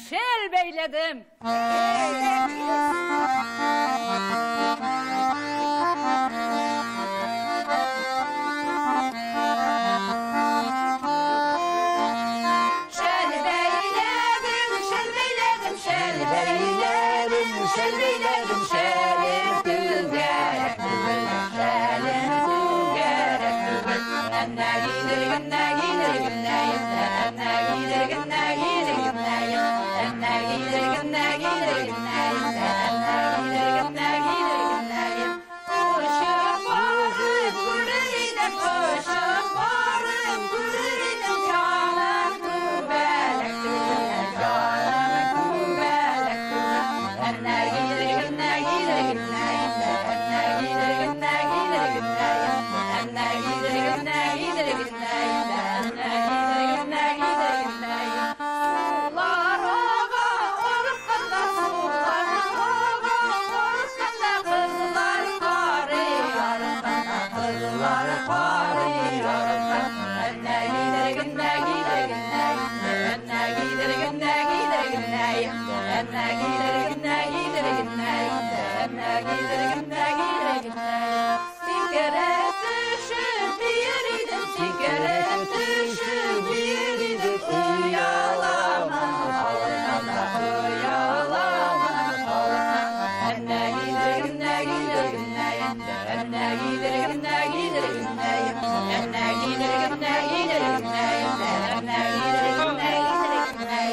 Шәл бәйләдем. Шәл бәйләдем, шәл бәйләдем, шәл бәйләдем, шәл бәйләдем, шәлем түгәрәк түгел, шәлем түгәрәк түгел. Әннә гидергеннә гидергеннә, әннә гидергеннә гидергеннә, әннә гидергеннә гидергеннә, әннә гидергеннә гидергеннә. Очып барып күрер идем, очып барып күрер идем, җаным күбәләк түгел, җаным күбәләк түгел. Әннә гидергеннә гидергеннә, әннә гидергеннә гидергеннә, әннә гидергеннә гидергеннә, әннә гидергеннә гидергеннә. Сулар ага арыкканда, сулар ага арыкканда, кызлар карый арыкканда, кызлар карый арыкканда. Әннә гидергеннә гидергеннә, әннә гидергеннә гидергеннә, әннә гидергеннә гидергеннә, әннә гидергеннә гидергеннә. Сикереп төшеп биер идем, сикереп төшеп биер идем, ояламын халыктан, ояламын халыктан. Әннә гидергеннә гидергеннә, әннә гидергеннә гидергеннә, әннә гидергеннә гидергеннә, әннә гидергеннә гидергеннә.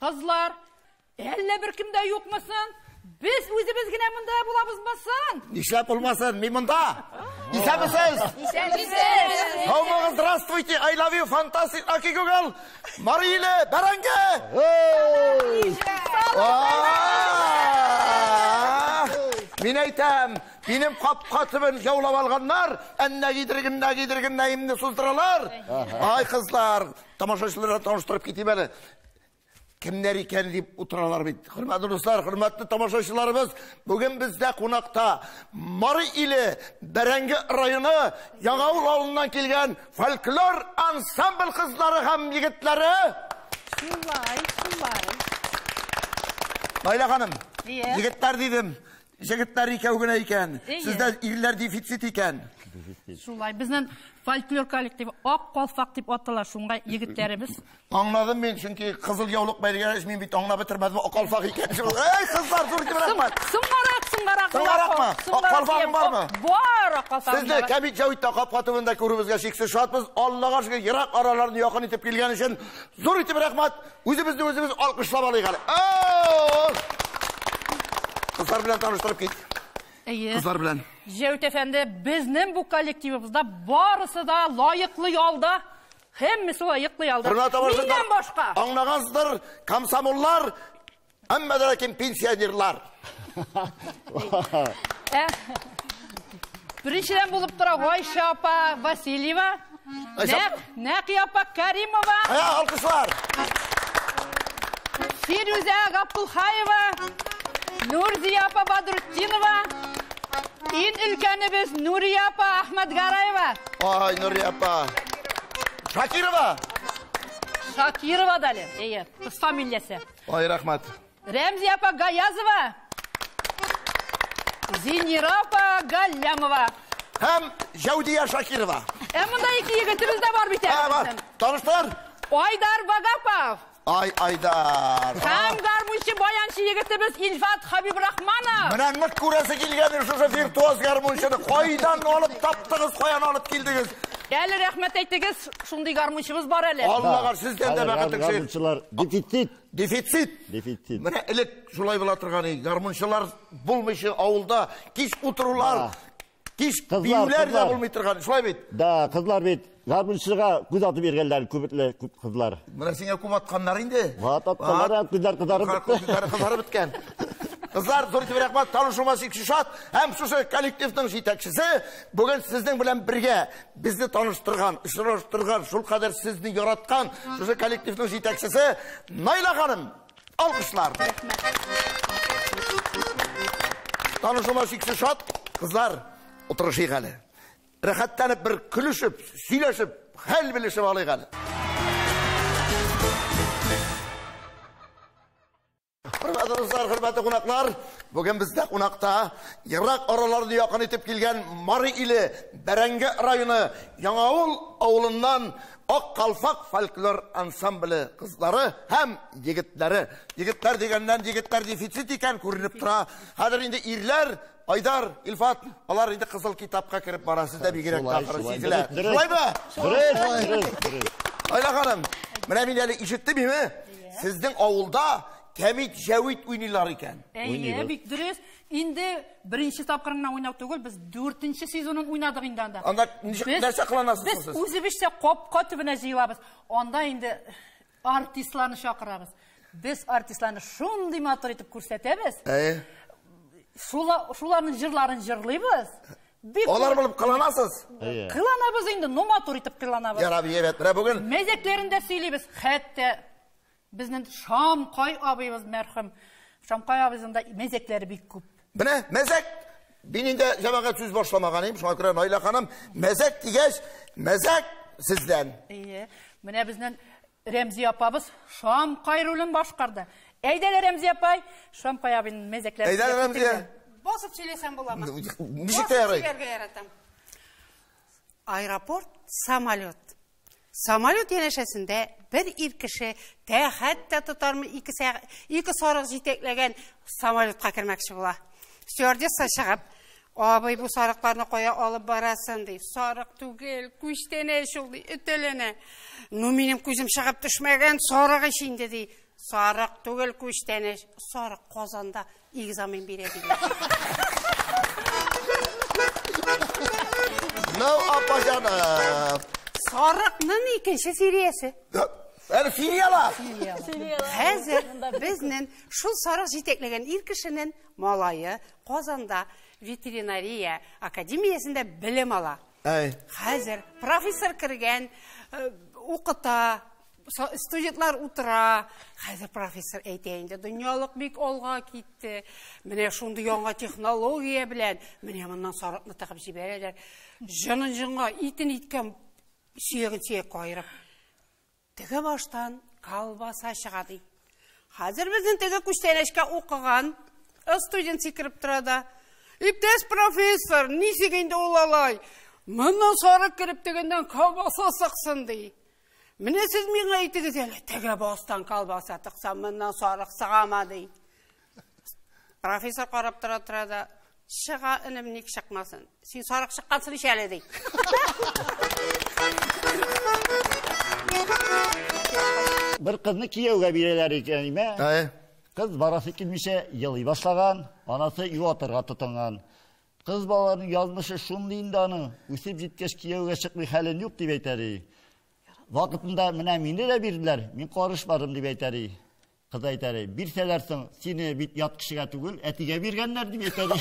Кызлар, әллә бер кем дә юкмысын? Без үзебез генә монда булабызмысын? Нишләп булмасын, мин монда. Исәнмесез? Исәнмесез. Һаумыгыз, здравствуйте, I love you, fantastic, окей, Google. Мари Иле, бәрәңге! А! Мин әйтәм, минем капка төбен яулап алганнар, әннә гидергеннә гидергеннә имне суздыралар. Ай, кызлар, тамашачыларга таныштырып китим әле. Кемнәр икән дип утыралар бит. Хөрмәтле дуслар, хөрмәтле тамашачыларыбыз, бүген бездә кунакта Мари Иле, Бәрәңге районы Яңавыл авылыннан килгән фольклор ансамбль кызлары һәм егетләре. Шулай, шулай. Наилә ханым, Ие. егетләр дидем, егетләр икәү генә икән. Ие. Сездә ирләр дефицит икән. Шулай, безнең фольклор коллективы Ак калфак дип атала, шуңа егетләребез. Аңладым мин, чөнки кызыл яулык бәйләгән мин бит аңлап бетермәдем, ак калфак икән. Эй, кызлар, зур итеп рәхмәт. Соңгарак, соңгарак. Соңгаракмы? Ак калфагың бармы? Бар, ак калфагым Сезне бар. Кәмит Җәвиттә капка төбендә күрүебезгә чиксез шатбыз. Аллага шөкер, ерак араларны якын итеп килгән өчен зур итеп рәхмәт. Үзебезне үзебез алкышлап алыйк әле. Ау! Кызлар белән таныштырып кит. Әйе. Кызлар белән. Җәвит әфәнде, безнең бу коллективыбызда барысы да лаеклы ялда. Һәммәсе лаеклы ялда. Хөрмәтле тамашачылар, Миннән башка. Аңлагансыздыр, комсомоллар, әмма дә ләкин пенсионерлар. Беренчедән булып тора Гайшә апа Васильева, Гайшә Нәкыя апа Каримова. Ая, алкышлар. Фирүзә Габдулхаева, Нурзия апа Бадрутдинова, иң өлкәнебез Нурия апа Әхмәтгараева. Ай, Нурия апа. Шакирова. Шакирова да әле. Әйе, кыз фамилиясе. Ай, рәхмәт. Рәмзия апа Гаязова. Зинира апа Галлямова. Һәм Җәүдия Шакирова. Ә монда ике егетебез дә бар бит әле. Ә, бар. Таныштыр. Айдар Вагапов. Ай, Айдар. Һәм гармунчы, баянчы егетебез Илфат Хабибрахманов. Менә нык күрәсе килгән шушы виртуоз гармунчыны. Кайдан алып таптыгыз, каян алып килдегез? Әле рәхмәт әйтегез, шундый гармунчыбыз бар әле. Аллага сездән дә бәхетле кеше. Гармунчылар дефицит. Дефицит. Дефицит. Менә элек шулай була торган иде. Гармунчылар булмыйча авылда кич утырулар, кич Кызлар, биюләр дә кызлар. булмый торган. Шулай бит? Да, кызлар бит. Гармунчыга күз атып йөргәннәр күпле күп кызлар. Менә сиңа күп атканнар инде. Ват атканнар, күзләр кызарып бетте. Күзләре кызарып беткән. Кызлар, зур итеп рәхмәт, танышуыма чиксез шат. Һәм шушы коллективның җитәкчесе бүген сезнең белән бергә безне таныштырган, очраштырган, шулкадәр сезне яраткан шушы коллективның җитәкчесе Наилә ханым. Алкышлар. Танышуыма чиксез шат. Кызлар, утырышыйк әле. Рәхәтләнеп бер көлешеп, сөйләшеп, хәл белешеп алыйк әле. Хөрмәтле дуслар, хөрмәтле кунаклар, бүген бездә кунакта ерак араларны якын итеп килгән Мари иле Бәрәңге районы Яңавыл авылыннан Ак калфак фольклор ансамбле кызлары һәм егетләре. Егетләр дигәннән егетләр дефицит икән күренеп тора. Хәзер инде ирләр Айдар, Илфат, алар инде кызыл китапка кереп бара, сездә бигрәк тә сизелә. Шулаймы? Дөрес, дөрес, дөрес. Айла ханым, менә мин әле ишеттем име? Сезнең авылда кәмит җәвит уйныйлар икән. Әйе, бик дөрес. Инде беренче тапкыр гына уйнау түгел, без дүртенче сезонын уйнадык инде анда. Анда ничек нәрсә кыланасыз сез? Без үзебезчә капка төбенә җыелабыз. Анда инде артистларны чакырабыз. Без артистларны шундый матур итеп күрсәтәбез. Әйе. Шуларның җырларын җырлыйбыз. Алар булып кыланасыз? Кыланабыз инде, но матур итеп кыланабыз. Ярар, әйбәт. Менә бүген мәзәкләрен дә сөйлибез. Хәтта безнең Шамкай абыебыз мәрхүм. Шамкай абыйның да мәзәкләре бик күп. Менә мәзәк. Мин инде җәмәгать сүз башламаган идем, шуңа күрә Наилә ханым, мәзәк дигәч, мәзәк сездән. Әйе. Менә безнең Рәмзия апабыз Шамкай ролен башкарды. Әйдәле, Рәмзия апай, Шамкай абыйның мәзәкләре. Әйдәле, Рәмзия. Басып сөйләсәм буламы? Ничек тә ярый. Сөйләргә яратам. Аэропорт, самолет. Самолет янәшәсендә бер ир кеше тәхәт тә тотармы ике сарык җитәкләгән самолетка кермәкче була. Стюардесса чыгып, абый, бу сарыкларны кая алып барасың, ди. Сарык түгел, күчтәнә шул, ди, өтәләнә. Ну, минем күзем чыгып төшмәгән, сарык ич инде, ди. Сарык түгел, күчтәнә. Сарык Казанда экзамен бирә, ди. Ну, апа җаным. Сарыкның икенче сериясе. Әле сериялар. Хәзер безнең шул сарык җитәкләгән ир кешенең малае Казанда ветеринария академиясендә белем ала. Хәзер профессор кергән, укыта, студентлар утыра. Хәзер профессор әйтә инде, дөньялык бик алга китте. Менә шундый яңа технология белән, менә моннан сарыкны тыгып җибәрәләр. Җанын җанга, итен иткә, сөяген сөяккә аерып. Теге баштан колбаса чыга ди. Хәзер безнең теге күчтәнәчкә укыган студент сикереп тора да. Иптәш профессор, ничек инде ул алай? Моннан сарык кереп тегеннән колбаса сыксын ди. Менә сез миңа әйтегез әле, теге баштан колбаса тыкса, моннан сарык сыгама ди. Профессор карап тора-тора да, чыга, энем, ник чыкмасын? Син сарык чыккансың ич әле ди. Бер кызны кияүгә бирәләр икән, име? Кыз барасы килмичә елый башлаган, анасы юатырга тотынган. Кыз баланың язмышы шундый инде аның, үсеп җиткәч кияүгә чыкмый хәлен юк дип әйтә ди. Вакытында менә мине дә бирделәр, мин карышмадым дип әйтә ди. Кыз әйтә ди, бирсәләр соң, сине бит ят кешегә түгел, әтигә биргәннәр дип әйтә ди.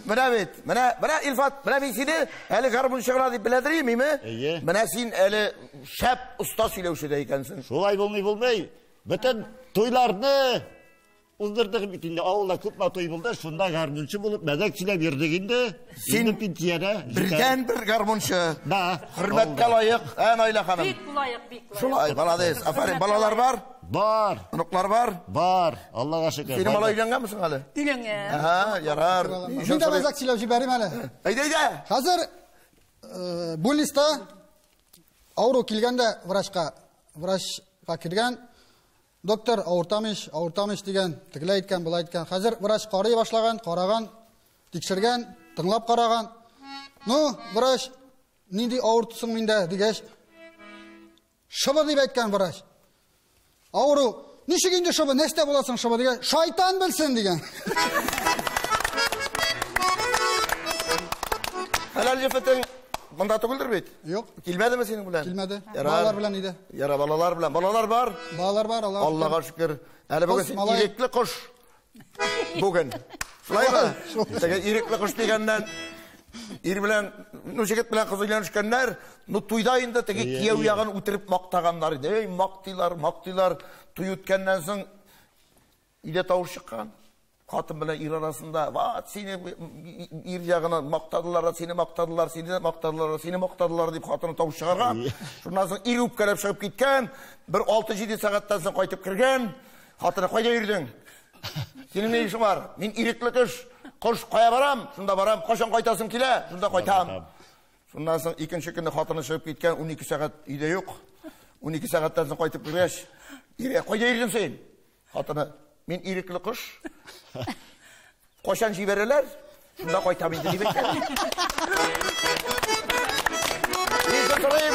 Менә бит, менә Илфат, менә мин сине әле гармунчы гына дип беләдер идем, име? Менә син әле шәп оста сөйләүче дә икәнсең. Шулай булмый булмый. Бөтен туйларны уздырдык бит инде. Авылда күпме туй булды, шунда гармунчы булып мәзәк сөйләп йөрдек инде. Син пенсиядә бердән бер гармунчы. Да. Хөрмәткә лаек, ә Наилә ханым. Бик лаек, бик лаек. Шулай, молодец. Афәрин, балалар бар? Бар. Оныклар бар? Бар. Аллага шөкер. Синең бала өйләнгәнме соң әле? Өйләнгән. Аһа, ярар. Мин дә мәзәк сөйләп җибәрим әле. Әйдә, әйдә. Хәзер больниста авыру килгәндә врачка, врачка килгән доктор авыртамыш, авыртамыш дигән, тегеләй әйткән, болай әйткән. Хәзер врач карый башлаган, караган, тикшергән, тыңлап караган. Ну, врач, нинди авыртусың миндә дигәч, шыбы дип әйткән врач. Авыру, ничек инде шыбы, нәрсә буласың шыбы дигән, шайтан белсен дигән. Хәләл җефетең монда түгелдер бит? Юк. Килмәдеме синең белән? Килмәде. Балалар белән иде. Яра, балалар белән. Балалар бар? Балалар бар, Аллага шөкер. Аллага шөкер. Әле бүген син ирекле кош. Бүген. Шулаймы? Теге ирекле кош дигәннән ир белән, ну, җегет белән кыз өйләнешкәннәр, ну, туйда инде теге кияү ягын үтереп мактаганнар иде. Эй, мактыйлар, мактыйлар. Туй үткәннән соң өйдә тавыш чыккан. Хатын белән ир арасында, "Ват, сине ир ягына мактадылар, сине мактадылар, сине мактадылар, сине мактадылар" дип хатыны тавыш чыгарган. Шуннан соң ир үпкәләп чыгып киткән, бер 6-7 сәгатьтән соң кайтып кергән. Хатыны, "Кайда йөрдең? Синең ни эшең бар? Мин ирекле кош. Кош кая барам? Шунда барам. Кайчан кайтасым килә? Шунда кайтам." Шуннан соң икенче көнне хатыны чыгып киткән, 12 сәгать өйдә юк. 12 сәгатьтән соң кайтып кергәч, "Ире, кайда йөрдең син?" Хатыны, "Мин ирекле кош. Кайчан җибәрәләр? Шунда кайтам инде" дип әйткән. Мин сорыйм.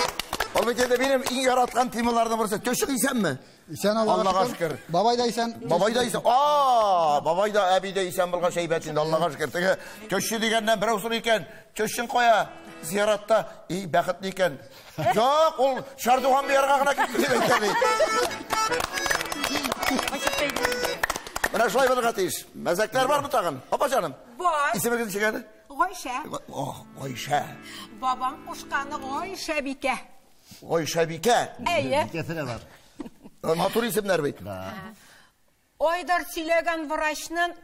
Ул бит инде минем иң яраткан темаларның берсе. Төшек исәнме? Исән, Аллага шөкер. Бабай да исән. Бабай да исән. А, бабай да, әби дә исән булгач әйбәт инде, Аллага шөкер. Теге төшче дигәннән берәү сорый икән, төшчең кая? Зиратта. И, бәхетле икән. Юк, ул Шардуган биярга гына китте дип әйтә ди. Менә шулай булырга тиеш. Мәзәкләр бармы тагын? Апа җаным. Бар. Исемегез ничек әле? Гайшә. Ох, Гайшә. Бабам кушканы Гайшәбикә. Гайшәбикә. Әйе. Бикәсе дә бар. Матур исемнәр бит. Айдар сөйләгән врачның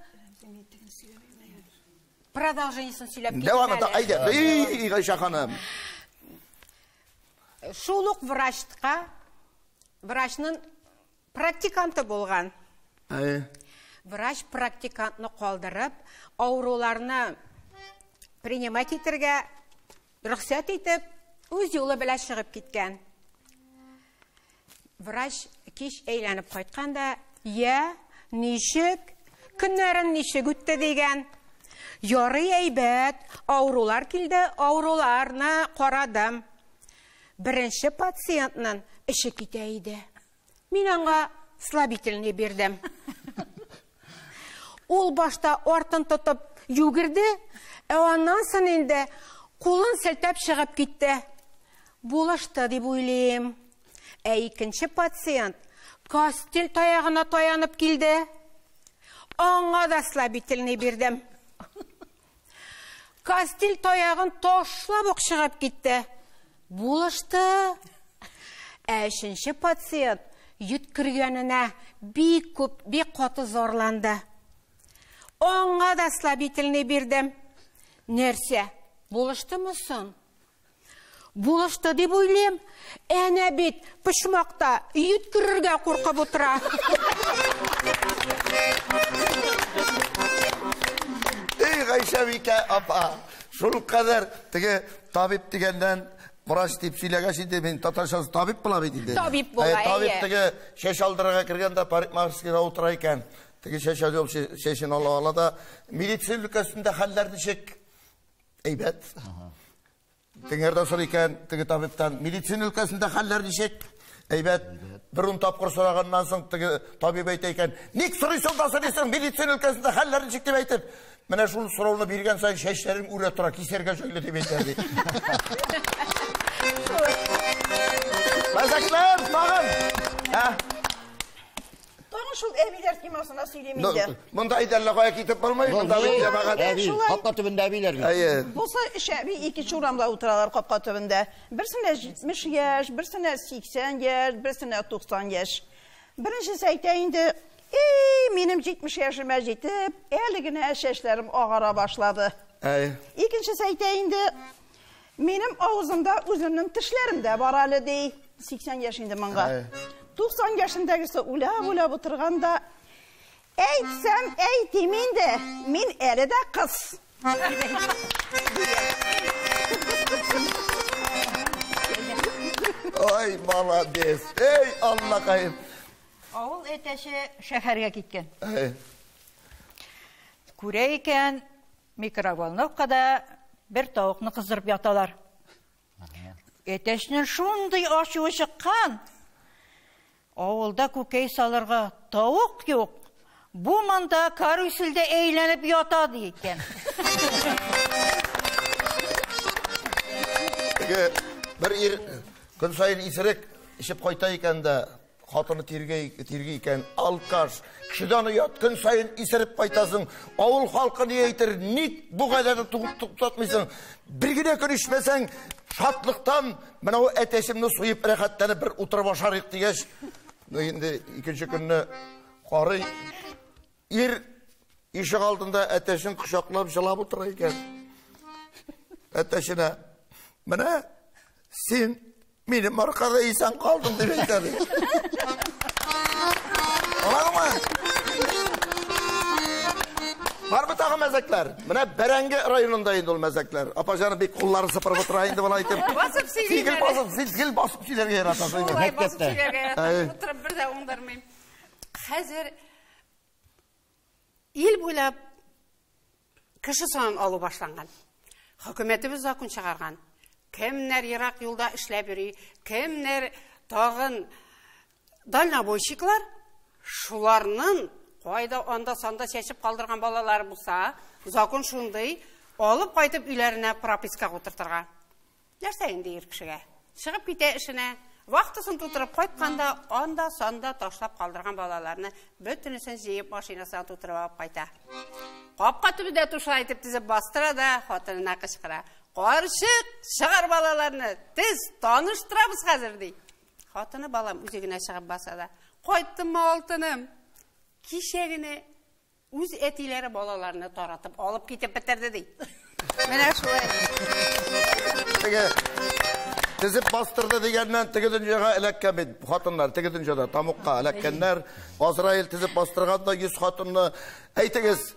продолжениесен сөйләп китим. Дәвам ит, әйдә. Эй, Гайшә ханым. Шул ук врачка, врачның практиканты булган. Врач практикантны калдырып, авыруларны принимать итергә рөхсәт итеп, үз юлы белән чыгып киткән. Врач кич әйләнеп кайткан да, "Я, ничек? Көннәрен ничек үтте?" дигән. "Ярый әйбәт, авырулар килде, авыруларны карадым. Беренче пациентның эше китә иде. Мин аңа слабительный бирдем. Ул башта артын тотып йөгерде, ә аннан соң инде кулын селтәп чыгып китте. Булышты дип уйлыйм. Ә икенче пациент костыль таягына таянып килде. Аңа да слабительный бирдем. Костыль таягын ташлап ук чыгып китте. Булышты. Ә өченче пациент йөткергәненә бик күп, бик каты зарланды. Аңа да слабительный бирдем. Нәрсә, булыштымы соң? Булышты дип уйлыйм. Әнә бит почмакта йөткерергә куркып утыра. Эй, Гайшәбикә апа, шул кадәр теге табиб дигәннән врач дип сөйләгәч инде мин татарчасы табиб була бит инде. Табиб була, әйе. Табиб теге чәч алдырырга кергәндә парикмахерскийда утыра икән. Теге чәч алып чәчен ала ала да медицина өлкәсендә хәлләр ничек? Әйбәт. Теңгәрдә сорый икән теге табибтан, медицина өлкәсендә хәлләр ничек? Әйбәт. Бер ун тапкыр сораганнан соң теге табиб әйтә икән, "Ник сорыйсың да сорыйсың, медицина өлкәсендә хәлләр ничек?" дип әйтеп. Менә шул сорауны биргән саен чәчләрем үрә тора, кисәргә җайлы дип әйтә ди. Мәзәкләр тагын. Ә? Тагын шул әбиләр темасына сөйлим инде. Монда әйдәллә кая китеп булмый, монда бит җәмәгать. Әби, капка төбендә әбиләр бит. Әйе. Булса өч әби икенче урамда утыралар капка төбендә. Берсенә 70 яшь, берсенә 80 яшь, берсенә 90 яшь. Беренчесе әйтә инде, "Эй, минем 70 яшемә җитеп, әле генә чәчләрем агара башлады." Әйе. Икенчесе әйтә инде, "Минем авызымда үземнең тешләрем дә бар әле" ди. 80 яшь инде моңга. 90 яшендәгесе уйлап-уйлап утырганда, "Әйтсәм, әйтим инде, мин әле дә кыз." Ай, молодец. Эй, Аллакаем. Авыл әтәче шәһәргә киткән. Әй. Күрә икән, микроволновкада бер тавыкны кыздырып яталар. Әтәчнең шундый ачуы чыккан. Авылда күкәй салырга тавык юк. Бу монда карусельдә әйләнеп ята ди икән. Теге бер ир көн саен исерек эчеп кайта икән дә, хатыны тирги икән, алкаш. Кешедән оят, көн саен исереп кайтасың. Авыл халкы ни әйтер, ник бу гадәтне туктатмыйсың? Бер генә көн эчмәсәң, шатлыктан менә бу әтәчемне суеп рәхәтләнеп бер утырып ашарыйк дигәч, ну инде икенче көнне карый, ир ишек алдында әтәчен кочаклап җылап утыра икән. Әтәченә, менә син минем аркада исән калдың дип әйтә. Аңладыңмы? Бармы тагы мәзәкләр? Менә Бәрәңге районында инде ул мәзәкләр. Апа җаным бик кулларын сыпырып утыра инде болай итеп. Басып сөйлим Гел басып, син гел басып сөйләргә яратасың. Шулай басып сөйләргә яратам. Утырып бер дә уңдырмыйм. Хәзер ил буйлап кеше санын алу башланган. Хөкүмәтебез закон чыгарган. Кемнәр ерак юлда эшләп йөри, кемнәр тагын дальнобойщиклар, шуларның кайда анда санда чәчеп калдырган балалары булса, закон шундый, алып кайтып өйләренә пропискага утыртырга. Нәрсә инде ир кешегә? Чыгып китә эшенә, вахтасын тутырып кайтканда анда санда ташлап калдырган балаларны бөтенесен җыеп машинасына тутырып алып кайта. Капка төбендә туша итеп тезеп бастыра да хатынына кычкыра. Карчык, чыгар балаларны, тез таныштырабыз хәзер ди. Хатыны балам үзе генә чыгып баса да. Кайттыммы алтыным? Кичә генә үз әтиләре балаларны таратып алып китеп бетерде ди. Менә шулай. Теге тезеп бастырды дигәннән теге дөньяга эләккән бит хатыннар, теге дөньяда тамукка эләккәннәр. Азраил тезеп бастырган да 100 хатынны. Әйтегез,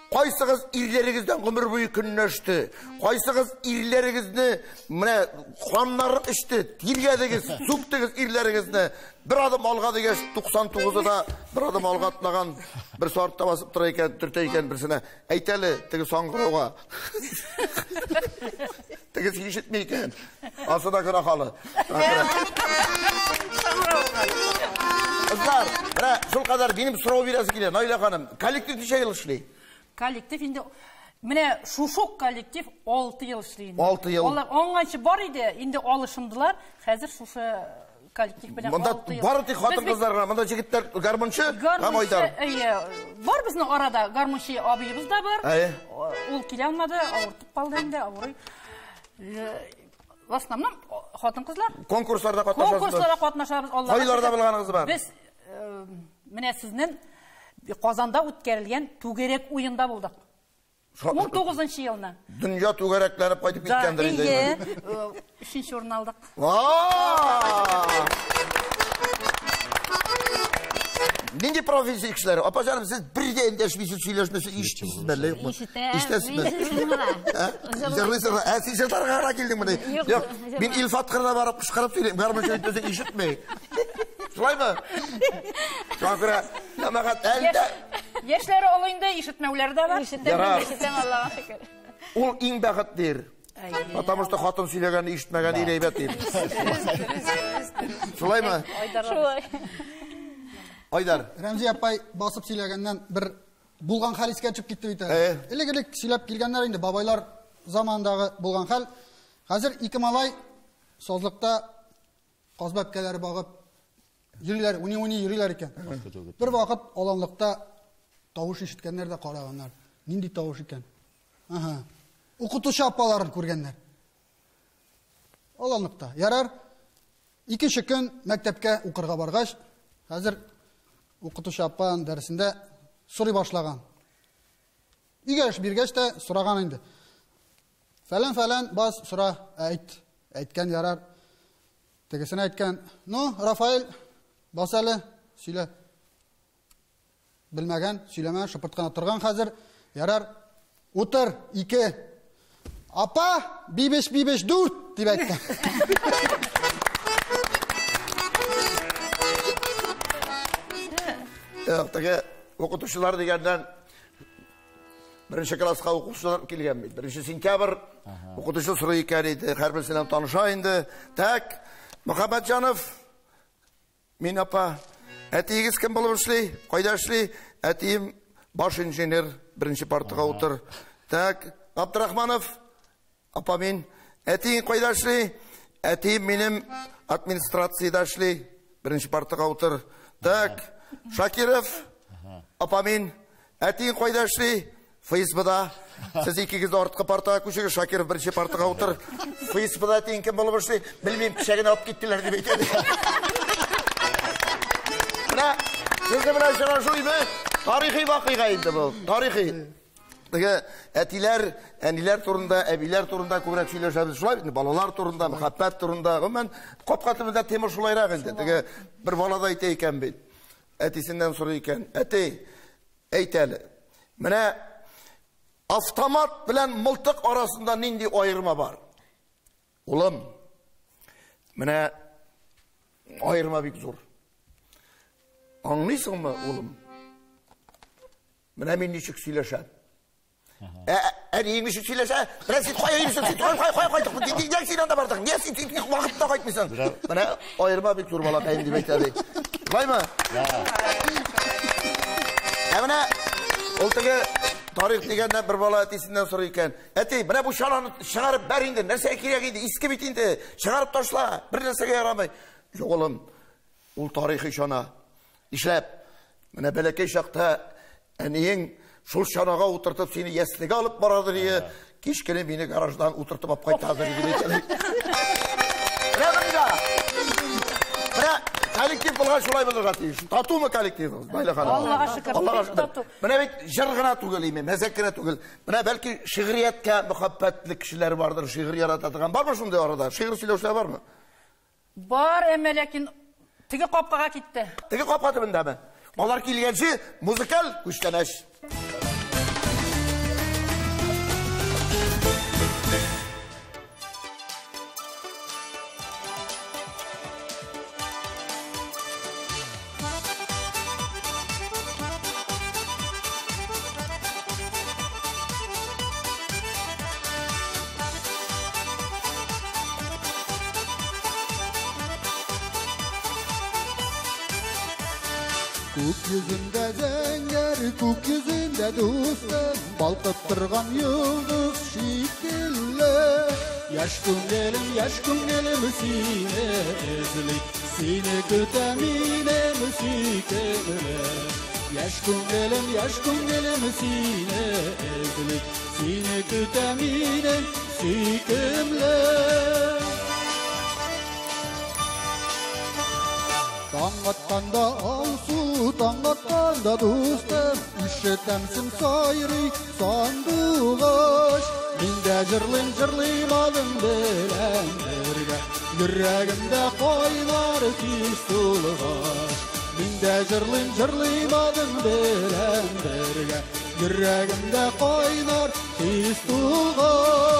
кайсыгыз ирләрегездән гомер буе көнләште? Кайсыгыз ирләрегезне менә каннарын эчте, тиргәдегез, сүктегез ирләрегезне? Бер адым алга дигәч, 99-ы да бер адым алга атлаган, бер артта басып тора икән, төртә икән берсенә. Әйт әле, теге саңгырауга. Тегесе ишетми икән. Асы да гөнаһ. Кызлар, менә шул кадәр минем сорау бирәсе килә. Наилә ханым, коллектив ничә ел эшли? Коллектив инде менә шушук коллектив 6 ел эшли инде. 6 ел. Алар аңганчы бар иде, инде алышындылар. Хәзер шушы коллектив белән Монда 6 ел. бары тик хатын-кызлар гына, монда җегетләр гармунчы һәм Айдар. Әйе, бар безнең арада гармунчы абыебыз да бар. Әйе. Ул килә алмады, авыртып калды инде, авырый. В основном хатын-кызлар. Конкурсларда катнашасызбы? Конкурсларда катнашабыз. Аллаһка Кайларда булганыгыз бар? Без менә сезнең Казанда үткәрелгән түгәрәк уенда булдык. 19 елны. Дөнья түгәрәкләнеп кайтып киткәндер инде. Әйе, 3нче урын алдык. Нинди профессия кешеләре? Апа җаным, сез бер дә эндәшмисез, сөйләшмисез, ишетмисезме әллә юкмы? Ишетәм. Ишетәсезме? Җырлыйсызмы? Ә, син җырларга гына килдеңмени? Юк, мин Илфат кырына барып кычкырып сөйлим, гармунчы әйтмәсәң ишетми. Шулаймы? Шуңа күрә, җәмәгать, әлдә Яшьләре олы инде, ишетмәүләре дә бар. Ишетәм, ишетәм, Аллаһка шөкер. Ул иң бәхетле ир. Потому что хатын сөйләгәнне ишетмәгән ир әйбәт ир. Шулаймы? Шулай. Айдар. Рәмзи апай басып сөйләгәннән бер булган хәл искә төшеп китте бит әле. Элек-элек сөйләп килгәннәр инде, бабайлар заманындагы булган хәл. Хәзер ике малай сазлыкта каз бәбкәләре багып йөриләр, уни-уни йөриләр икән. Бер вакыт аланлыкта тавыш ишеткәннәр дә караганнар. Нинди тавыш икән? Ага. Укытучы апаларын күргәннәр. Аланлыкта. Ярар. Икенче көн мәктәпкә укырга баргач, хәзер укытучы апаның дәресендә сорый башлаган. Өйгә эш биргәч тә сораган инде. Фәлән-фәлән бас сора, әйт. Әйткән ярар. Тегесенә әйткән, ну, Рафаэль, бас әле, сөйлә. Белмәгән, сөйләмә, шыпырт кына торган хәзер. Ярар, утыр, 2. Апа, бибеш, бибеш, 4, дип әйткән. Теге укытучылар дигәннән беренче класска укучылар килгән бит. 1 сентябрь укытучы сорый икән иде, һәрберсе белән таныша инде. Так, Мөхәммәтҗанов, мин апа, әтиегез кем булып эшли? Кайда эшли? Әтием баш инженер, беренче партага утыр. Так, Абдрахманов, апа мин, Әтиең кайда эшли? Әтием минем администрациядә эшли. Беренче партага утыр. Так, Шакиров, апамин, әтиең кайда эшли? ФСБда. Сез икегез дә арткы партага күчегез, Шакиров беренче партага утыр. ФСБда әтиең кем булып эшли? Белмим, кичә генә алып киттеләр дип әйтә. Менә сезнең белән очрашу иде. Тарихи вакыйга инде бу. Тарихи. Теге әтиләр, әниләр турында, әбиләр турында күбрәк сөйләшәбез. Шулай бит, балалар турында, мәхәббәт турында. Гомумән, капка төбендә тема шулайрак инде. Теге бер бала да әйтә икән бит. Әтисеннән сорый икән. Әти, әйт әле. Менә автомат белән мылтык арасында нинди аерма бар? Улым, менә аерма бик зур. Аңлыйсыңмы, улым? Менә мин ничек сөйләшәм. Әниең ничек сөйләшә? Менә син кая йөрисең? Син кая кая кайттың? Нигә син анда бардың? Нигә син вакытта кайтмыйсың? Менә аерма бик зур балакаем дип әйтә ди. Шулаймы? Ә менә ул теге тарих дигәндә бер бала әтисеннән сорый икән. Әти, менә бу чананы чыгарып бәр инде, нәрсәгә кирәк инде? Иске бит инде. Чыгарып ташла, бер нәрсәгә ярамый. Юк, улым, ул тарихи чана. Нишләп? Менә бәләкәй чакта әниең шул чанага утыртып сине яслегә алып барадыр ие, кич кенә мине гараждан утыртып алып кайтадыр дип әйтә. Менә монда. Менә коллектив булган шулай булырга тиеш. Татумы коллективыгыз, Наилә ханым? Аллага шөкер, Аллага шөкер. тату. Менә бит җыр гына түгел име, мәзәк кенә түгел. Менә бәлки шигърияткә мөхәббәтле кешеләр бардыр, шигырь ярата торган. Бармы шундый арада? Шигырь сөйләүчеләр бармы? Бар, әмма ләкин теге капкага китте. Теге капка төбендәме? Алар килгәнче музыкаль күчтәнәч. Күк йөзендә зәңгәр, күк йөзендә дустым, балкып торган йолдыз шикелле. Яшь күңелем, яшь күңелем сине эзли, сине көтә минем сөйкемле. Яшь күңелем, яшь күңелем сине эзли, сине көтә минем сөйкемле. Таң атканда алсу, таң атканда дустым, ишетәмсең сайрый сандугач. Мин дә җырлыйм, җырлыйм аның белән бергә, йөрәгемдә кайнар хис тулгач. Мин дә җырлыйм, җырлыйм аның белән бергә, йөрәгемдә кайнар хис тулгач.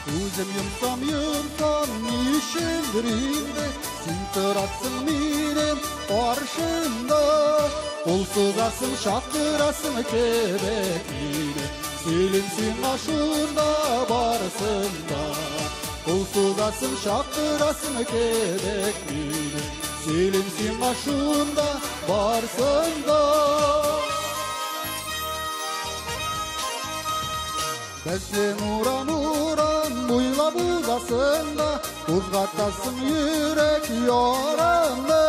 Үзем йомсам, йомсам, ни өчендер инде, син торасың минем каршымда. Кул сузасың, чакырасың кебек мине, сөйлим сиңа шунда барысын да. Кул сузасың, чакырасың кебек мине, сөйлим сиңа шунда барысын да. Безнең урам, урам буйлап узасың да, кузгатасың йөрәк яраңны.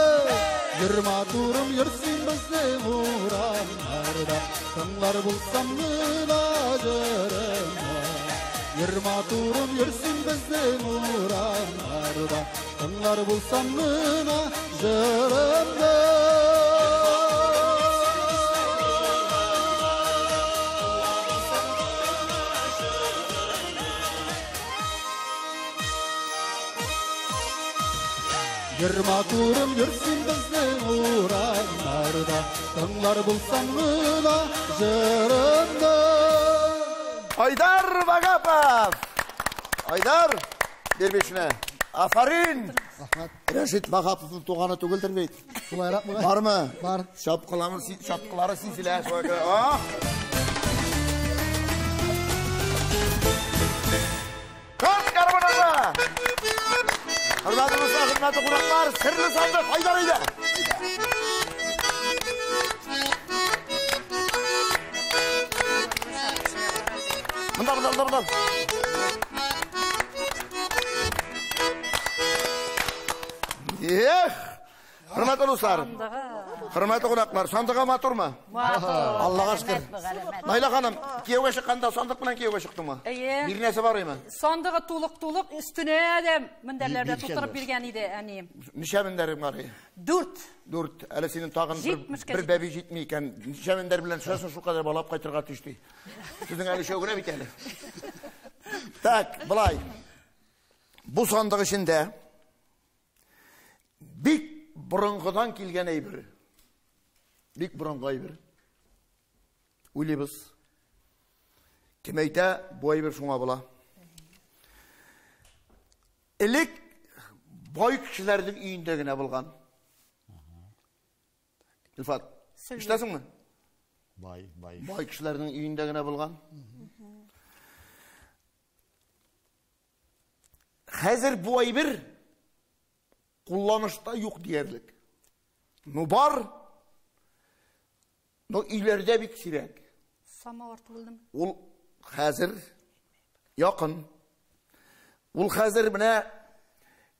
Йөр матурым, йөр син безнең урамнарда, тыңлар булсам гына җырыңны. Йөр матурым, йөр син безнең урамнарда, тыңлар булсам гына җырыңны. Йөр матурым, йөр син безнең урамнарда, тыңлар булсам гына җырыңны. Айдар Вагапов! Айдар, бир бишне. Афарин! Рәхмәт. Рәшит Вагаповның туганы түгелдер бит. Шулайрак бугай. Бармы? Бар. Чапкылары чапкылары сизелә, шулай күрә. А! Кат! Хөрмәтле кунаклар, серле сандык, Айдар әйдә. Монда, монда, монда, монда. Эх! Хөрмәтле дуслар, хөрмәтле кунаклар, сандыгы матурмы? Матур. Аллага шөкер. Наилә ханым, кияүгә чыкканда сандык белән кияүгә чыктыңмы? Әйе. Бер нәрсә бар име? Сандыгы тулык-тулык, өстенә дә мендәрләр белән тутырып биргән иде әнием. Ничә мендәрең бар? 4. 4. Әле синең тагын бер бәби җитми икән. Ничә мендәр белән төшәсең, шул кадәр балап кайтырга тиеш ди. Сезнең әле өчәү генә бит әле. Так, былай. Бу сандык эчендә бик борынгыдан килгән әйбер. Бик борынгы әйбер. Уйлыйбыз. Кем әйтә, бу әйбер шуңа була. Элек бай кешеләрнең өендә генә булган. Илфат, ишетәсеңме? Бай, бай. Бай кешеләрнең өендә генә булган. Хәзер бу әйбер кулланышта юк диярлек. Ну бар, но өйләрдә бик сирәк. Самавыр түгелдеме? Ул хәзер якын. Ул хәзер менә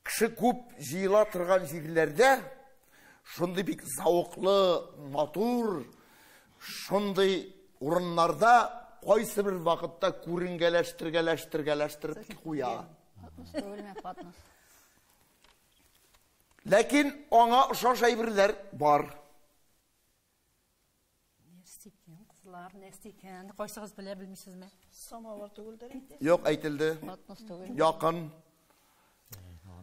кеше күп җыела торган җирләрдә шундый бик зәвыклы, матур, шундый урыннарда кайсы бер вакытта күренгәләштергәләштергәләштереп куя. Ләкин аңа ошаш әйберләр бар. Нәрсә икән, кызлар, нәрсә икән? Кайсыгыз белә белмисезме? Самавыр түгелдер инде. Юк, әйтелде. Патнос түгел. Якын.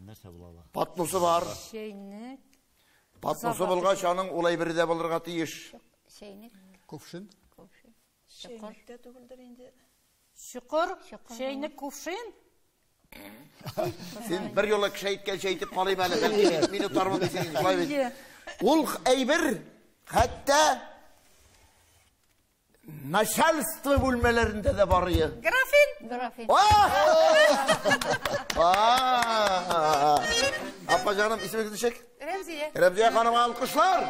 Нәрсә була ала? Патносы бар. Чәйнек. Патносы булгач, аның ул әйбере дә булырга тиеш. Чәйнек. Кувшин. Кувшин. Чәйнек тә түгелдер инде. Чокыр, чәйнек, кувшин. Син бер юлы кеше әйткәнчә әйтеп калыйм әле, бәлки мин отармын дисең, шулай бит. Ул әйбер хәтта начальство бүлмәләрендә дә бар иде. Графин. Графин. Апа җаным, исемегез ничек? Рәмзия. Рәмзия ханымга алкышлар.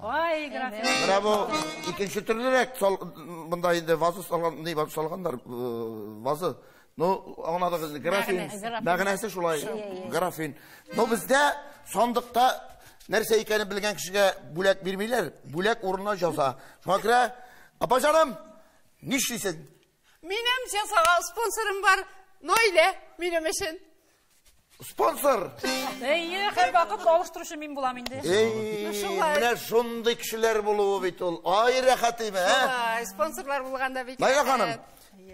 Ай, графин. Менә бу икенче төрлерәк монда инде ваза салган, ни ваза салганнар, ваза. Ну, аңладыгыз, графин. Мәгънәсе шулай, графин. Но бездә сандыкта нәрсә икәнен белгән кешегә бүләк бирмиләр, бүләк урынына җаза. Шуңа күрә, апа җаным, нишлисең? Минем җазага спонсорым бар, Наилә, минем өчен. Спонсор! Әйе, һәр вакыт алыштыручы мин булам инде. Эй, менә шундый кешеләр булуы бит ул. Ай, рәхәт име, ә? Шулай, спонсорлар булганда бик Наилә ханым, рәхәт.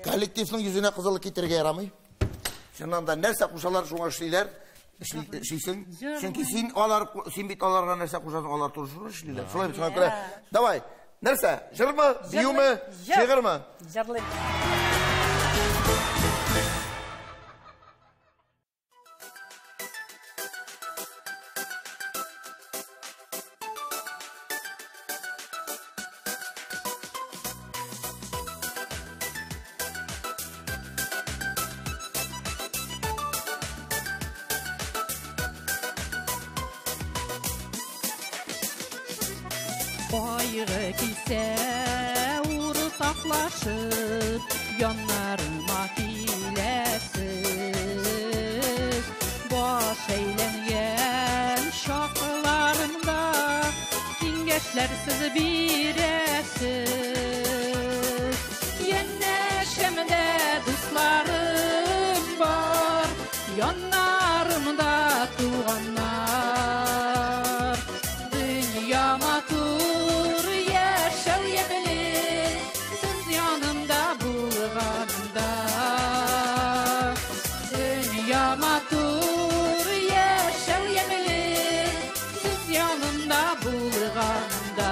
коллективның йөзенә кызыл китерергә ярамый. Чыннан да нәрсә кушалар, шуңа эшлиләр. Эшлисең. Чөнки син бит аларга нәрсә кушасың, алар туры шуны эшлиләр. Шулай бит, шуңа күрә. Давай, нәрсә? Җырмы, биюме, шигырьме? Җырлыйм. Кайгы килсә, уртаклашып, яннарыма киләсез. Баш әйләнгән чакларымда киңәшләрсез бирәсез. Янәшәмдә дусларым бар, яннарымда туганнар. Дөнья матур, яшәү ямьле, сез янымда булганда. Дөнья матур, яшәү ямьле, сез янымда булганда.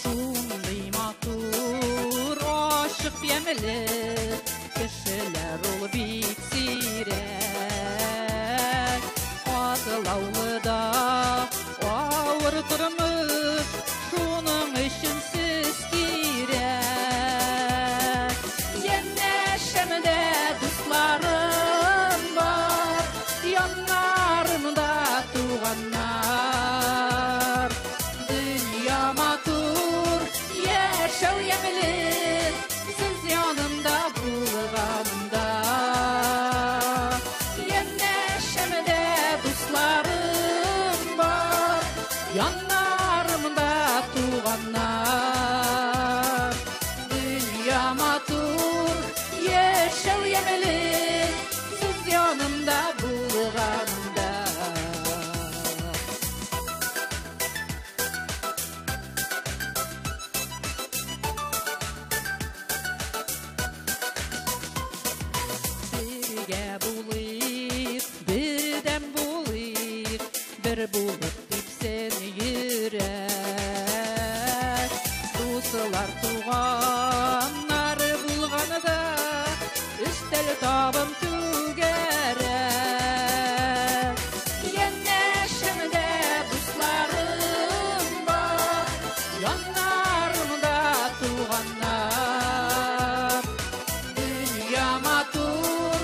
Шундый матур, ачык ямьле кешеләр ул бик сирәк. Катлаулы да авыр тормыш, шуның өчен сез кирәк. Янәшәмдә дусларым бар, яннарымда туганнар. Дөнья матур, яшәү ямьле, сез янымда булганда. Янәшәмдә дусларым бар, яннарымда туганнар. Дөнья матур, яшәү ямьле, сез янымда булганда. Бергә булыйк, бердәм булыйк, бер булып типсен йөрәк. Дуслар туганнар булганда, өстәл табын түгәрәк. Янәшәмдә дусларым бар, яннарымда туганнар. Дөнья матур,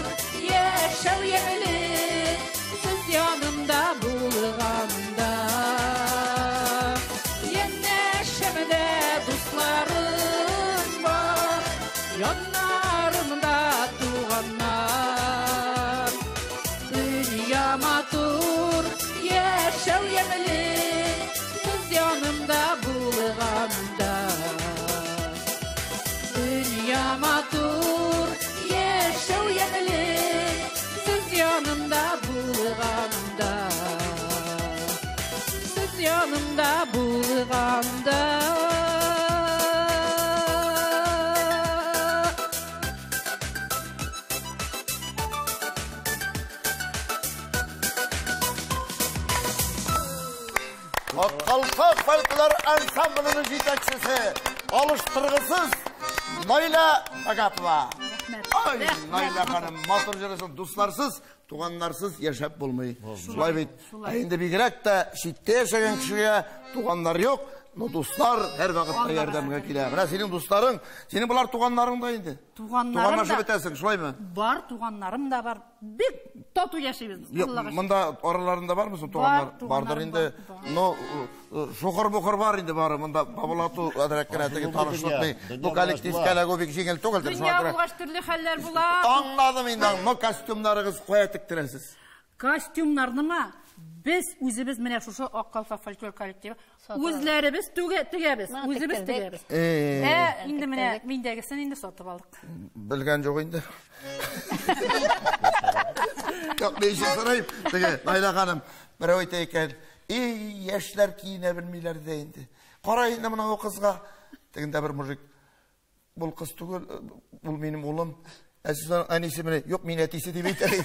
яшәү ямьле, сез янымда булганда. Янәшәмдә дусларым бар, яннарымда туганнар. Дөнья матур, яшәү ямьле, сез янымда булганда. Дөнья матур, яшәү ямьле, сез янымда булганда. Сез янымда булганда. Ак калфак фольклор ансамбленең җитәкчесе, алыштыргысыз Наилә Агапова. Ай, Наилә ханым, матур җырысын, дусларсыз, туганнарсыз яшәп булмый. Шулай бит. Ә инде бигрәк тә читтә яшәгән кешегә туганнар юк, но дуслар һәр вакытта ярдәмгә килә. Менә синең дусларың, синең болар туганнарың да инде. Туганнарым Туганлашып да. бетәсең, шулаймы? Бар, туганнарым да бар. Бик тату яшибез. Юк, Аллага шөкер. монда араларында бармы соң туганнар? Бар, туганнарым Бардыр инде. бар. Но шухыр-бухыр бар инде бары. Монда бабалату әзрәк кенә теге Дөнья, танышлык ни. дөнья Бу коллективка була. эләгү бик җиңел түгелдер. Дөнья Шуңа күрә булгач төрле хәлләр була. Аңладым инде, но костюмнарыгыз кая тектерәсез? Костюмнарнымы? Без үзебез менә шушы Ак калфак фольклор коллективы үзләребез тегәбез, Менә үзебез тектердек. тегәбез. Инде менә миндәгесен инде сатып алдык. Белгән юк инде. Юк, ни өчен сорыйм? Теге Наилә ханым, берәү әйтә икән, "Эй, яшьләр киенә белмиләр дә инде. Кара инде менә бу кызга." Тегендә бер мужик, "Бу кыз түгел, бу минем улым." Ә сез аның әнисе менә, "Юк, мин әтисе" дип әйтә.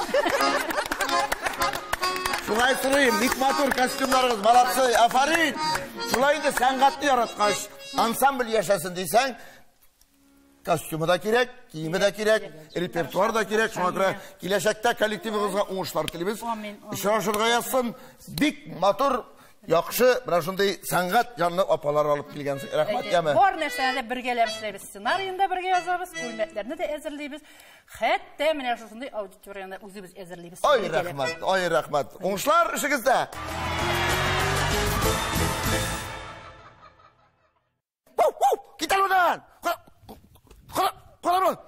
Шулай сорыйм, бик матур костюмнарыгыз, молодцы, афарин. Шулай инде сәнгатьне яраткач, ансамбль яшәсен дисәң, костюмы да кирәк, киеме дә кирәк, репертуар да кирәк. Шуңа күрә киләчәктә коллективыгызга уңышлар телибез. Амин, амин. Очрашырга язсын. Бик матур, яхшы, менә шундый сәнгать җанлы апалар алып килгәнсең. Рәхмәт, яме. Бар нәрсәне дә бергәләп эшләйбез. Сценарийны да бергә язабыз, күлмәкләрне дә әзерлибез. Хәтта менә шушындый аудиторияне үзебез әзерлибез. Ай, Бергәләп. рәхмәт, ай, рәхмәт. Уңышлар эшегездә. Кит әле Кара, кара, кара.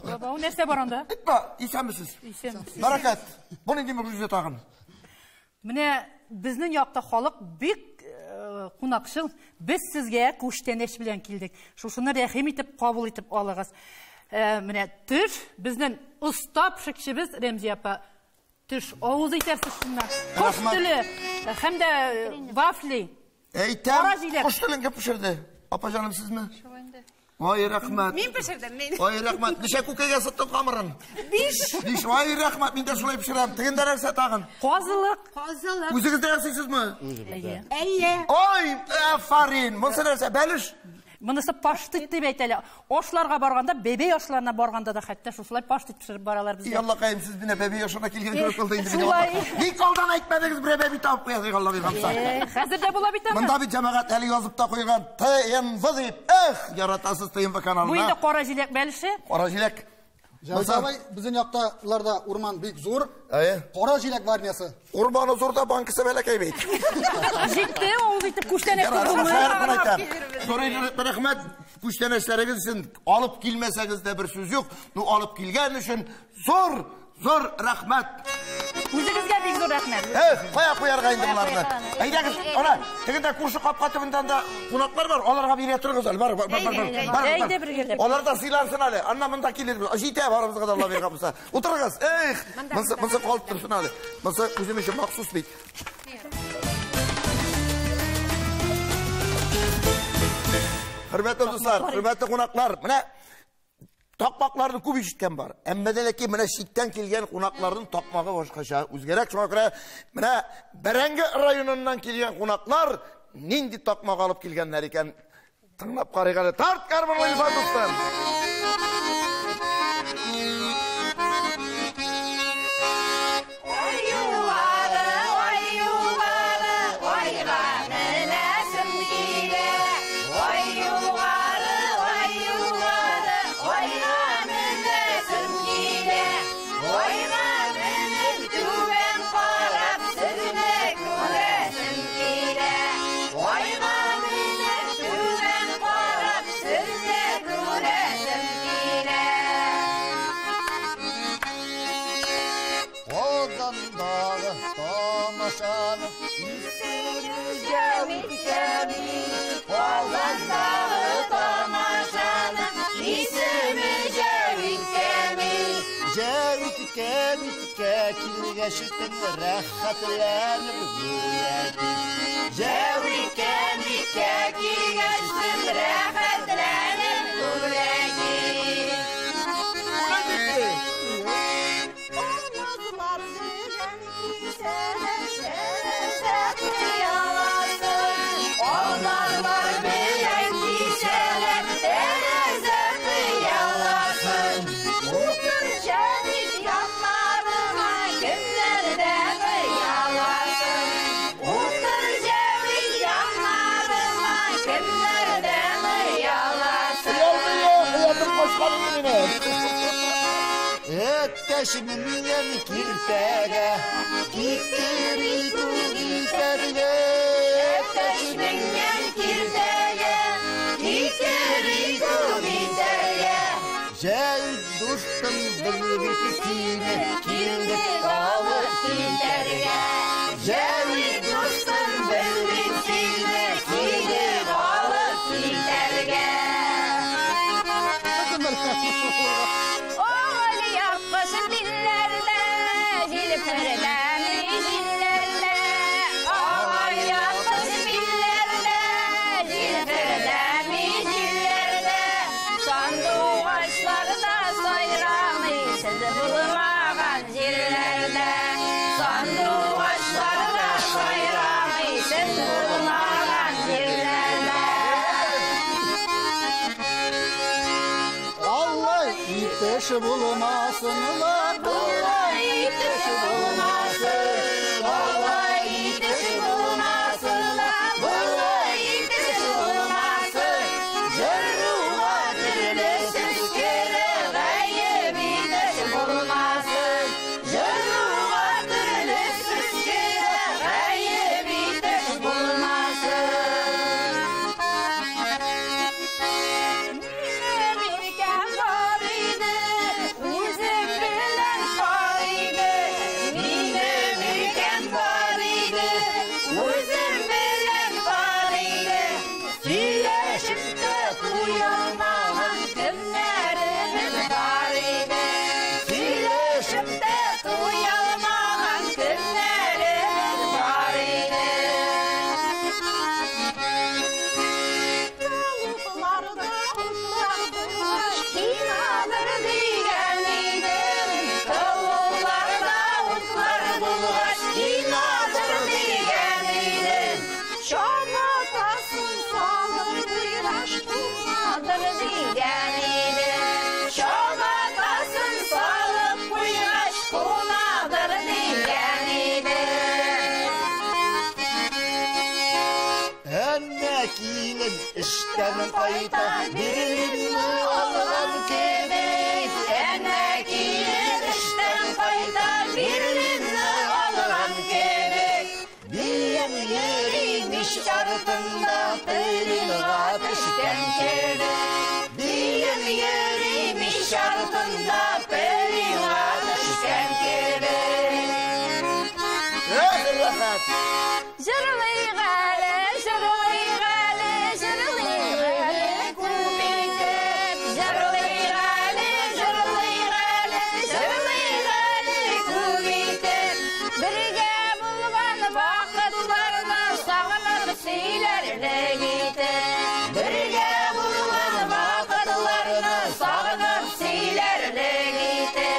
Баба, ул нәрсә бар анда? Әйтмә, исәнмесез. Исәнмесез. Бәрәкәт. Бу нинди могҗиза тагын? Менә безнең якта халык бик кунакчыл. Без сезгә күчтәнәч белән килдек. Шушыны рәхим итеп кабул итеп алыгыз. Менә төш безнең оста пешекчебез Рәмзия апа. Төш авыз итәрсез шуннан. Кош Рәхмәт. теле һәм дә вафли. Әйтәм, Кара җиләк. кош телен кем пешерде? Апа җаным, сезме? Ай, рәхмәт. Мин пешердем, мин. Ай, рәхмәт. Ничә күкәйгә сыттың камырын? 5. 5. Ай, рәхмәт. Мин дә шулай пешерәм. Тегендә нәрсә тагын? Казылык. Казылык. Үзегез дә ясыйсызмы? Әйе. Әйе. Ай, афарин. Монысы нәрсә? Бәлеш? Монысы паштет дип әйтәләр. Ашларга барганда, бәбәй ашларына барганда да хәтта шушылай паштет пешереп баралар бездә. И Аллакаем, сез менә бәбәй ашына килгән кебек булды инде. Шулай. Ник алдан әйтмәдегез, бер бәби табып куясыз, Алла биргәнсә. Хәзер дә була бит аны. Монда бит җәмәгать әле язып та куйган ТНВ дип. Эх, яратасыз ТНВ каналына. Бу инде кара җиләк бәлеше. Кара җиләк. Җәүдәт абый, безнең якталарда урман бик зур. Әйе. Кара җиләк варниясы. Урманы зур да, банкасы бәләкәй бит. Җитте, авыз итеп күчтәнәч Зур рәхмәт күчтәнәчләрегез өчен. Алып килмәсәгез дә бер сүз юк. Ну, алып килгән өчен зур, зур рәхмәт. Үзегезгә бик зур рәхмәт. Эх, кая куярга инде боларны? Әйдәгез, ана, тегендә күрше капка төбендә анда кунаклар бар, аларга бирә торыгыз әле. Бар, бар, бар, бар. Бар, Әйдә бергәләп. Алар да сыйлансын әле. Аннан монда килербез. Җитә барыбызга да Алла биргән булса. Утырыгыз. Эх, монсы калып торсын әле. Монсы үзем өчен махсус бит. Хөрмәтле дуслар, хөрмәтле кунаклар, менә такмакларны күп ишеткән бар. Әмма дә ләкин менә читтән килгән кунакларның такмагы башкача, үзгәрәк. Шуңа күрә менә Бәрәңге районыннан килгән кунаклар нинди такмак алып килгәннәр икән, тыңлап карыйк әле. Тарт гармунлы Илфат дустым. Минем килен эштән кайта, Берлинны алган кебек. Әнә килен эштән кайта, Берлинны алган кебек. Бием йөримеш артында, пленга төшкән кебек. Бием йөримеш артында, пленга төшкән кебек. Рәхәт. Җырлыйк әле, җырлыйк әле, җырлыйк әле күп итеп. Җырлыйк әле, җырлыйк әле, җырлыйк әле күп итеп. Бергә булган вакытларны сагынып сөйләрлек итеп. Бергә булган вакытларны сагынып сөйләрлек итеп.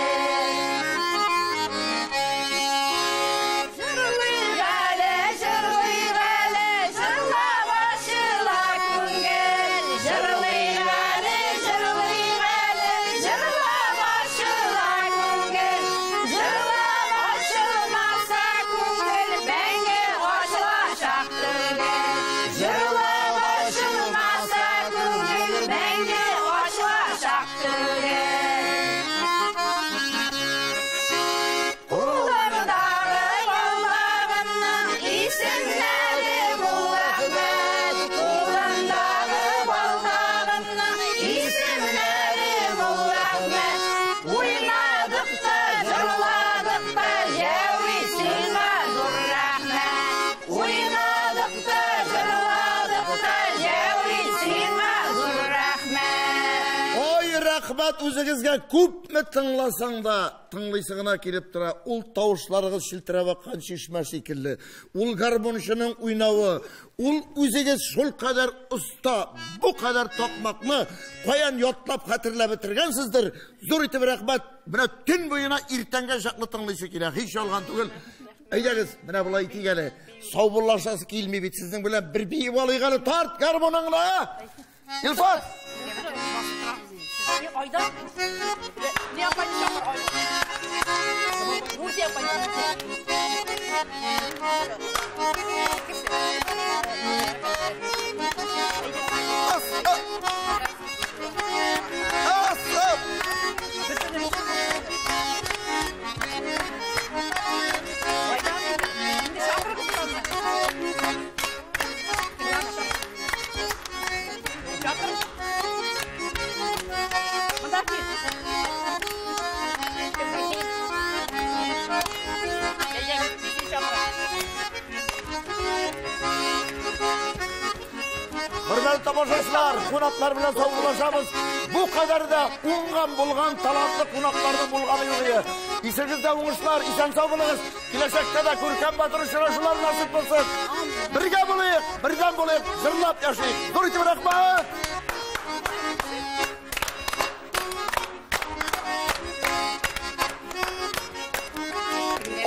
Җырлыйк әле, җырлыйк әле, җырлап ачыла күңел. Җырлыйк әле, җырлыйк әле, җырлап ачыла күңел. Җырлап ачылмаса күңел, мәңге ачылачак түгел. Җырлап ачылмаса күңел, мәңге ачылачак түгел. Кулымдагы балдагымның исемнәре Муллахмәт. Кулымдагы балдагымның исемнәре Муллахмәт. Уйнадык та, җырладык та, җәви сиңа зур рәхмәт. Уйнадык та, җырладык та, җәви сиңа зур рәхмәт. Ой, рәхмәт үзегезгә, күпме тыңласаң да, тыңлыйсы гына килеп тора. Ул тавышларыгыз челтерәп аккан чишмә шикелле. Ул гармунчының уйнавы, ул үзегез шул кадәр оста, бу кадәр такмакны каян ятлап хәтерләп бетергәнсездер. Зур итеп рәхмәт. Менә төн буена иртәнгә чаклы тыңлыйсы килә. Һич ялган түгел. Әйдәгез, менә болай итик әле. Саубуллашасы килми бит сезнең белән, бер биеп алыйк әле. Тарт гармуныңны. Илфат! Айда. Не апайны чакыр, Айда. Нурзия апайны. Асып! Инде чакырыгыз аны. Чакыр. Монда кил. Хөрмәтле тамашачылар, кунаклар белән саубуллашабыз. Бу кадәр дә уңган булган талантлы кунакларның булганы юк иде. Исегездә уңышлар, исән сау булыгыз. Киләчәктә дә күркәм батыр очрашулар насыйп булсын. Бергә булыйк, бердәм булыйк, җырлап яшик. Зур итеп рәхмәт!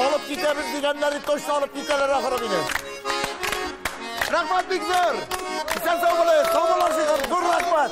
Алып китәбез дигәннәре точно алып китәләр ахыры мине. Рәхмәт бик зур. Исән сау булыгыз, сау буласыгыз. Зур рәхмәт.